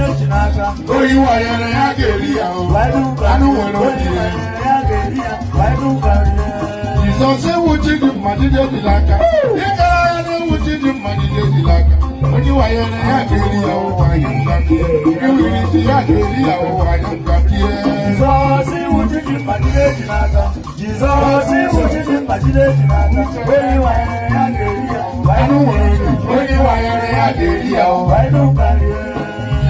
jide ji n'aka. Oyi wanyere ya ga-eri ya o. Anụ nwere obi ya. Jizọs ewu chi dị mma jide ejila aka. Ịga agha na-ewu chi dị mma jide ejila aka. Onye wanyere ya ga-eri ya ụwa anyị nga bie. Iwiri ji ya ga-eri ya ụwa anyị nga bie. Jizọs iwu chi dị mma jide ji n'aka. Jizọs iwu chi dị mma jide ji n'aka. Onye wanyere ya ga-eri ya. Anụ nwere obi, onye wanyere ya ga-eri ya ụwa.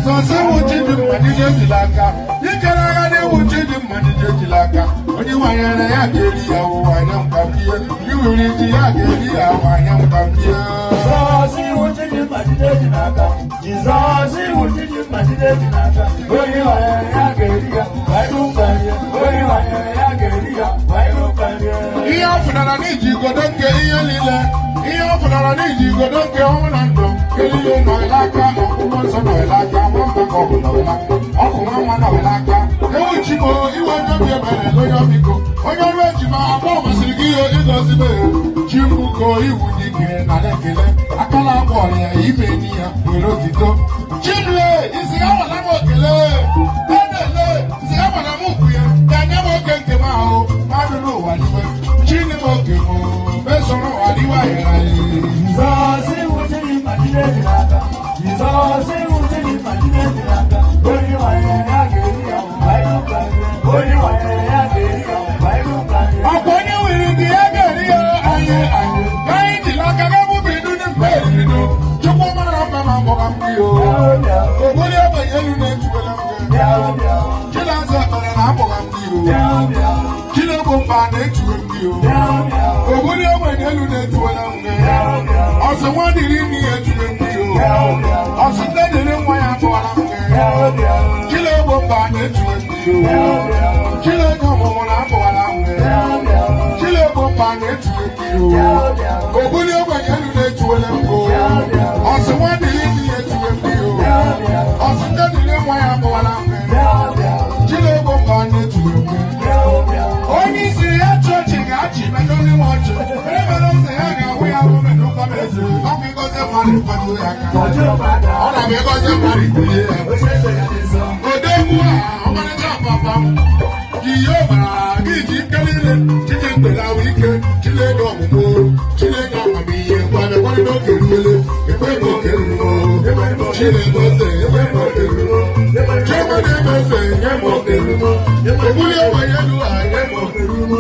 Jizọs ewu chi dị mma jide ejila aka. Ikere agha na-ewu chi dị mma jide ejila aka. Onye wanyere ya ga-eri ya ụwa anyị nga bie. Iwiri ji ya ga-eri ya ụwa anyị nga bie. Jizọs iwu chi dị mma jide ji n'aka. Jizọs iwu chi dị mma jide ji n'aka. Onye wanyere ya ga-eri ya. Onye wanyere ya ga-eri ya. Ihe ọ fụnara n'iji igodo nke ihe niile, ihe ọ fụnara n'iji igodo nke ọnwụ na ndụ nke niile nọghịla aka. Ọgwụgwọ nsọ nọghịla aka, nwamba ka ọ bụ nọghịla aka, ọkụ nwa nwa nọghịla aka. Ewu chimo iwe, onye obi ebere, onye ọmịiko, onye ọrụ ejima akpọ masịrị gị ihe ịgọzi be chimbuko iwu dike na ekele akala akpọrọ ya ime enyi ya were otito. Chimle isi ya wala m okele edele isi ya wala m ukwu ya ka nye m oke nke m ahụ mmadụ n'ụwa n'ime chini m oke m mesoro ụwa n'iwe ahịara ya. Jizọs iwu chi dị mma jide ji n'aka. Jizọs iwu chi dị mma jide ji n'aka. Onye wanyere ya ga-eri ya. Onye wanyere ya ga-eri ya. Ọkwa onye nwere gị ya ga-eri ya. Anyị anyị ka anyị jiri aka ga bụbi idu ndị mgbe erirido. Chukwu mara mma ma mgbọga m gị o ogboli ogbenye elu na-etuwela m gị. Chinaza ekpere na akpọga m gị o Chinegbo mba na-etuwe m gị o ogboli ogbenye elu na-etuwela m gị. Ọsị nwa dịrị nne ya etuwe m gị o ọsị nne dịrị nwa ya akpọwala m gị. Chinegbo mba na-etuwe m gị o Chineke ọmụmụ na akpọwala m gị. Chinegbo mba na-etuwe m gị o ogboli ogbenye elu na-etuwela m gị o ọsị nwa dịrị nne ya etuwe m gị o ọsị nne dịrị nwa ya akpọwala m gị. Chinegbo mba na-etuwe m gị. Onye isi ya chọọchị ga-achị metụ ndị nwe ọchị ebe eze ya ga-ahụ ya bụ metụ mmadụ eze. Ọ bụ ịgọzi mmadụ ịkwado ya aka, ọ na-abụ ịgọzi mmadụ ibulie ya. Odogwu a, ọmarịcha papa m ji ihe ọbara gị ji ike niile chiji mkpelawa ike. Chineke ọmụmụ, Chineke amamihe, ngwa bịakwarị n'oge ruole ekwe m oke ruo. Chineke eze ekwe m oke ruo. Chioma na-eme eze nye m oke ruo. Ogbuli ogbenye elu a nye m oke ruo.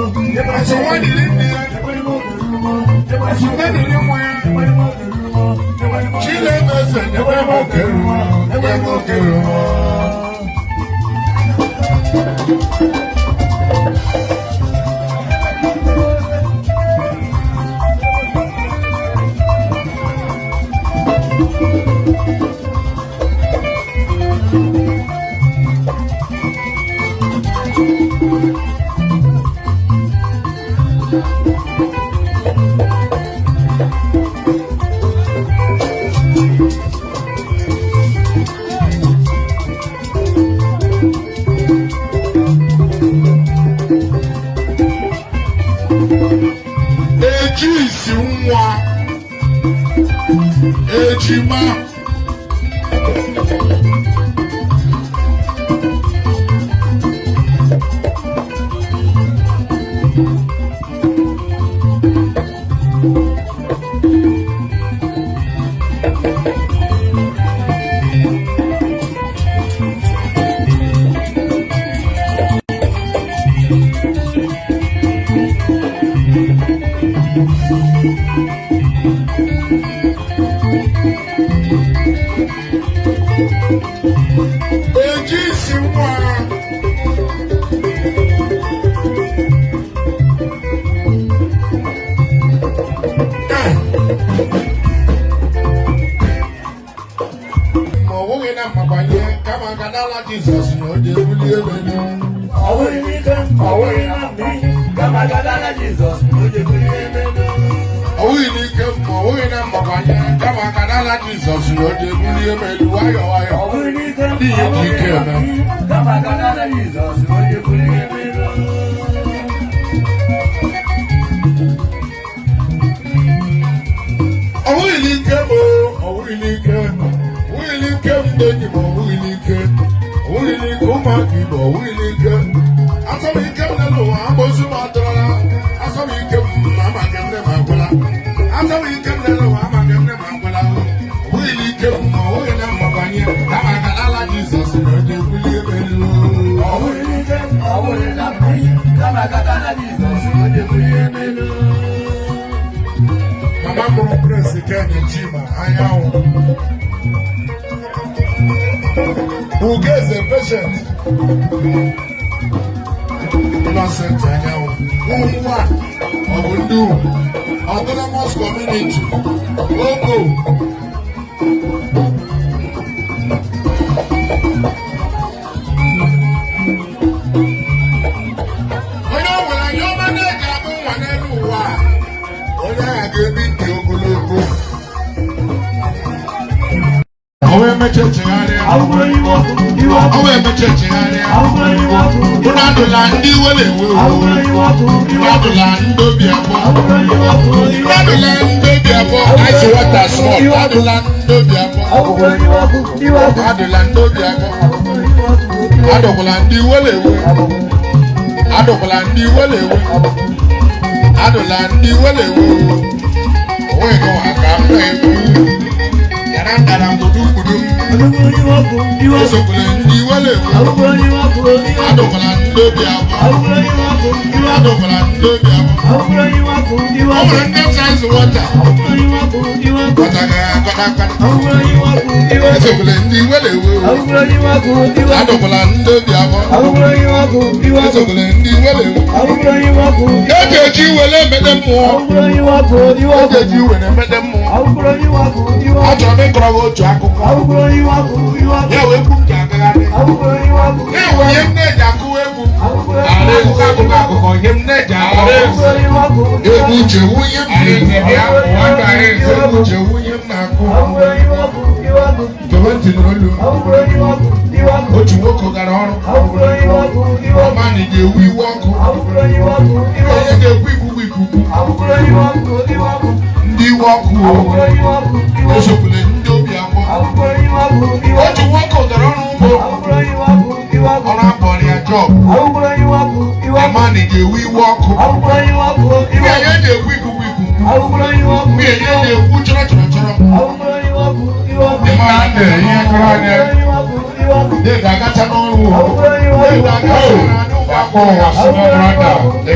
Asụ nwa dịrị nne ya, asụ nne dịrị nwa ya. Chineke eze nyekwe m oke ruo, nye m oke ruo. Eji isi nwa ejima. Eji isi nwa. Ma ọ bụghị na mmagbanye kama ka n'ala Jizọs na ọ ga-ebuli elu elu. Ọ bụghị n'ike, ọ bụghị na mmiri, kama gadara Jizọs na o jebuli emelu. Ọ bụghị n'ike, ma ọ bụghị na mmagbanye kama ka n'ala Jizọs na ọ ga-ebuli elu elu nwayọọ nwayọọ. Ọ bụghị n'ike, Ndị ihe ọ ji bụghị ike na eme. mmiri, kama gadara Jizọs na o jebuli emelu. Ọ bụghị n'ike m o, ọ bụghị n'ike, ọ bụghị n'ike m ndị enyi m, ọ bụghị n'ike. Ọwụghịlị ike ụmụaka Igbo, ọwụghịlị ike. Asọmpi ike m n'elu ụwa, amoosu m atọrọla. Asọmpi ike m na amaghị m nne m agwụla. Asọmpi ike m n'elu ụwa, amaghị m nne m agwụla. Ọwụghịlị ike m, ọwụghị na mgbabanye, kama ka ala Jizọs na onye bulie m elu. Ọwụghị na mmiri, kama kata na Jizọs onye bulie m elu. Mama mụrụ Prince Ken Chima Anyanwụ. Ugeze Patient Innocent Anyanwụ. Ụmụ a ọ bụ ndị ugwu Autonomous Community Oko. Onye ọ nwere anya ọma na-eji abụ nwa n'elu ụwa a, onye agha ga-ebi ndụ ogologo. O wee mechaa chegharịa. O wee mechaa chegharịa. Unu adụla ndị iwe na-ewe owo. Unu adụla ndị obi abụọ. Unu adụla ndị obi abụọ. Ice water small. Adụla ndị obi abụọ. Adụla ndị obi abụọ. Adụkwala ndị iwe na-ewe. Adụkwala ndị iwe na-ewe. Adụla ndị iwe na-ewe. Onwe gị nwa ka m na-ekwu. Yara ndara mgbudu mgbudu. Esokwala ndị iwe na-ewe. Adụkwala ndị obi abụọ. Adụkwala ndị obi abụọ. Ọ nwere ndị size water. Kọta ga akọta akọta. Esokwala ndị iwe na-ewe. Adụkwala ndị obi abụọ. Esokwala ndị iwe na-ewe. Eji eji iwere emede mmụọ. Eji eji iwere emede mmụọ. Achọrọ m ịkọrọ gị otu akụkọ. Ya wee kwu m ji agagharị. Ya wee ihe m na-eji akụwa egwu. Akụkọ akụkọ akụkọ ihe m na-eji akụ. Egwu uche nwunye m na-egwu. Egwu uche nwunye m na-akụ. Gebe ntị n'olu. Otu nwoke gara ọrụ. Ọmanị ga-ewu iwe ọkụ. Onye ga-ekwu ikuku ikuku. Ndị iwe ọkụ o. Esokwala ndị obi abụọ. Otu nwoke gara ọrụ ugbo. Ọrụ akpọrọ ya job. Ọmanị ga-ewu iwe ọkụ. Nwunye ya na-ekwu ikuku ikuku. Nwunye ya na-ekwu chọrọ chọrọ chọrọ. Ịma na ihe kọrọ anya. Dede agacha n'ọrụ o. Dede agacha n'ụgbọ akpọ ụwa si n'ọrụ ada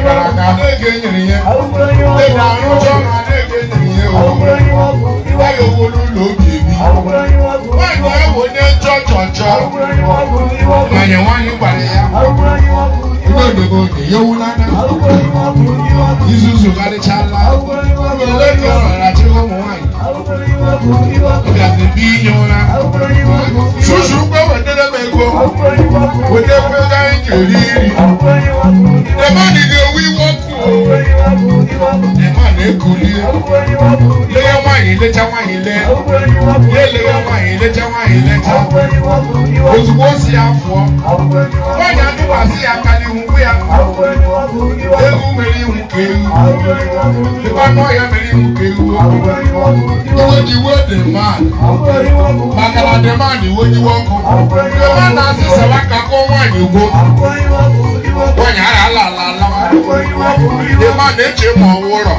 gara aga. N'ego e nyere ya. Dede arụcha ọrụ a na-ego e nyere ya o. Ya ya owo n'ụlọ obi ebi. Nwaanyị ahụ onye nchọ chọ chọ. Nwaanyị nwaanyị gwara ya. Ndị obodo ya ewulana. Izuzu karịchala. Ole ka ọ rara chịrị ụmụ nwaanyị. Ọ bịazi bi inye ụra. Susu gbe wetere m ego. Wetekwa ego anyị ji eri nri. The man ga-ewe iwe ọkụ o. The man ekulie. Lee nwaanyị lecha nwaanyị lee. Ya elewe nwaanyị lecha nwaanyị lecha. Ozugbo o si ya fụọ. Nwaanyị atụkwasị ya aka n'ihu kwụ ya. Ewu mere ihu ka ewu. Dịkwa anụ ọhịa mere ihu ka ewu. Iwe ji iwe the man. Maka na the man iwe iwe ọkụ. The man na-asị sawa ka kụọ nwaanyị ugbo. Nwaanyị ara ala ala ala. The man na-eche ma ọ wụ ụlọ.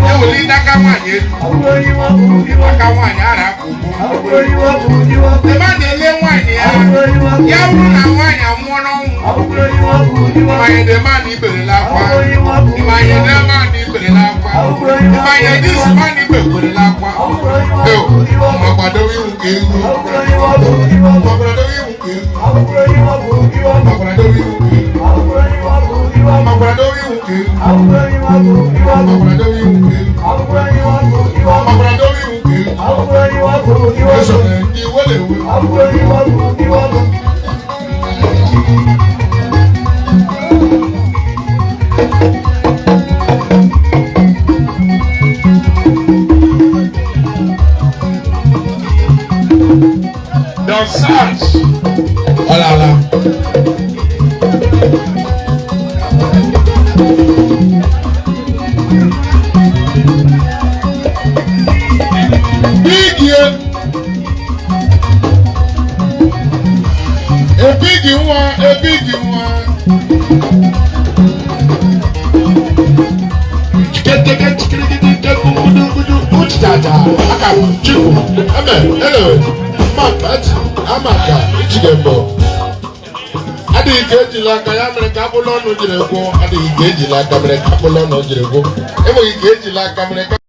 Ewelite aka nwaanyị elu. Aka nwaanyị ara aka ugbo. The man na-ele nwaanyị ya. Ya bụrụ na nwaanyị anwụọ n'ọnwụ. Ịmanye the man iberela akwa. Ịmanye the man iberela akwa. Ịmanye this man ibekwerela akwa. Eo, ma kwadowe iwu ka ewu. Ma kwadowe iwu ka ewu. Ma kwadowe iwu ka ewu. Ma kwadowe iwu ka ewu. Ma kwadowe iwu ka ewu. Ma kwadowe iwu ka ewu. Esoro ndị iwe na-ewe. Don Sars. Ọlala. Igie. Ebighi nwa, ebighi nwa. Chiketeke chikirigidi gudugudu uchichacha aka chukwu eme ele mapati amaka ichigembo. Adịghị ka ejila aka ya mere ka abụlụ ọnụ jiri gwụ. Adịghị ka ejila aka mere ka abụlụ ọnụ jiri gwụ. Enweghị ka ejila aka mere ka